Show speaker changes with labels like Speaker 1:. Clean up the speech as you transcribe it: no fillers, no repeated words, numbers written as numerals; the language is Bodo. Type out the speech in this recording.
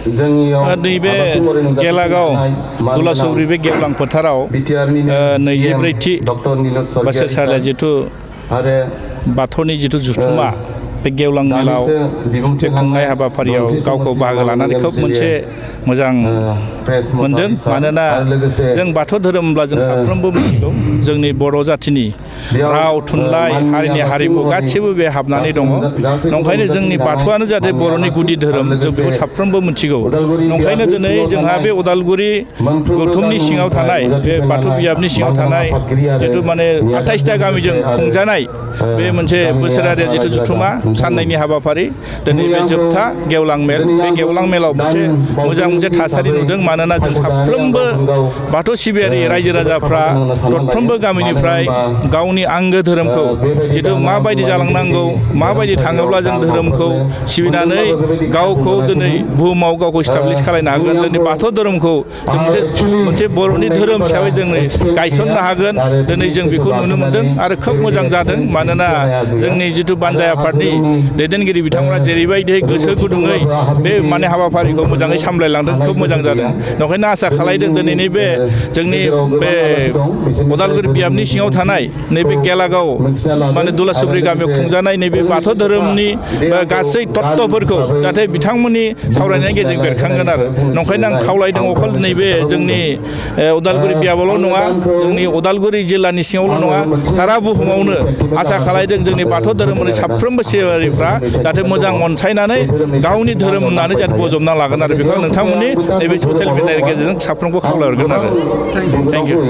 Speaker 1: नैबे गेलागाव दुलासुब्रि बे गेवलां फोथाराव 23थि बोसोरसालिया जिथु बाथौनि जिथु जुथुमा बे गेवलां मेलाव बे खुंनाय हाबाफारियाव गावखौ बाहागो लानानै खोब मोनसे मोजां मोनदों। मानोना जों बाथौ धोरोमब्ला जों साफ्रोमबो मिथिगौ जोंनि बर' जाथिनि राव थुनलाइ हारिनि हारिमु गासिबो बे हाबनानै दङ। नंखायनो जोंनि बाथौआनो जाहाथे बर'नि गुदि धोरोम जों बेखौ साफ्रोमबो मिथिगौ। नंखायनो दिनै जोंहा बे उदालगुरि गौथुमनि सिङाव थानाय बे बाथौ बिजाबनि सिङाव थानाय जिथु माने 28टा गामिजों खुंजानाय बे मोनसे बोसोरारि जिथु जुथुमा साननैनि हाबाफारि दिनै बे जोबथा गेवलां मेल बे गेवलां मेलाव मोनसे थासारि नुदों। मानोना जों साफ्रोमबो बाथौ सिबियारि रायजो राजाफ्रा दरफ्रोमबो गामिनिफ्राय गावनि आंगो धोरोमखौ जिथु माबायदि जालांनांगौ माबायदि थाङोब्ला जों धोरोमखौ सिबिनानै गावखौ दिनै बुहुमाव गावखौ इस्टाब्लिस खालामनो हागोन जोंनि बाथौ धोरोमखौ जों मोनसे बर'नि धोरोम हिसाबै दिनै गायसननो हागोन दिनै जों बेखौ नुनो मोनदों आरो खोब मोजां जादों। मानोना जोंनि जिथु बानजाय आफादनि दैदेनगिरि बिथांमोना जेरैबायदि गोसो गुदुङै बे माने हाबाफारिखौ मोजाङै सामलायलांदों खोब मोजां जादों। नंखायनो आसा खालामदों दिनैनि बे जोंनि बे उदालगुरि बिजाबनि सिङाव थानाय नैबे गेलागाव माने दुलासुब्रि गामियाव खुंजानाय नैबे बाथौ धोरोमनि गासै तत्त्वफोरखौ जाहाथे बिथांमोननि सावरायनायनि गेजेरजों बेरखांगोन आरो नंखायनो आं खावलायदों अखल नैबे जोंनि उदालगुरि बिजाबावल' नङा जोंनि उदालगुरि जिल्लानि सिङावल' नङा सारा बुहुमावनो आसा खालामदों जोंनि बाथौ धोरोमनि साफ्रोमबो सिबियारिफ्रा जाहाथे मोजां अनसायनानै गावनि धोरोम होननानै जाहाथे बजबना लागोन आरो बेखौ नोंथांमोननि नैबे ससियेल मिडियानि गेजेरजों साफ्रोमखौ खावलायहरगोन आरो थेंक इउ।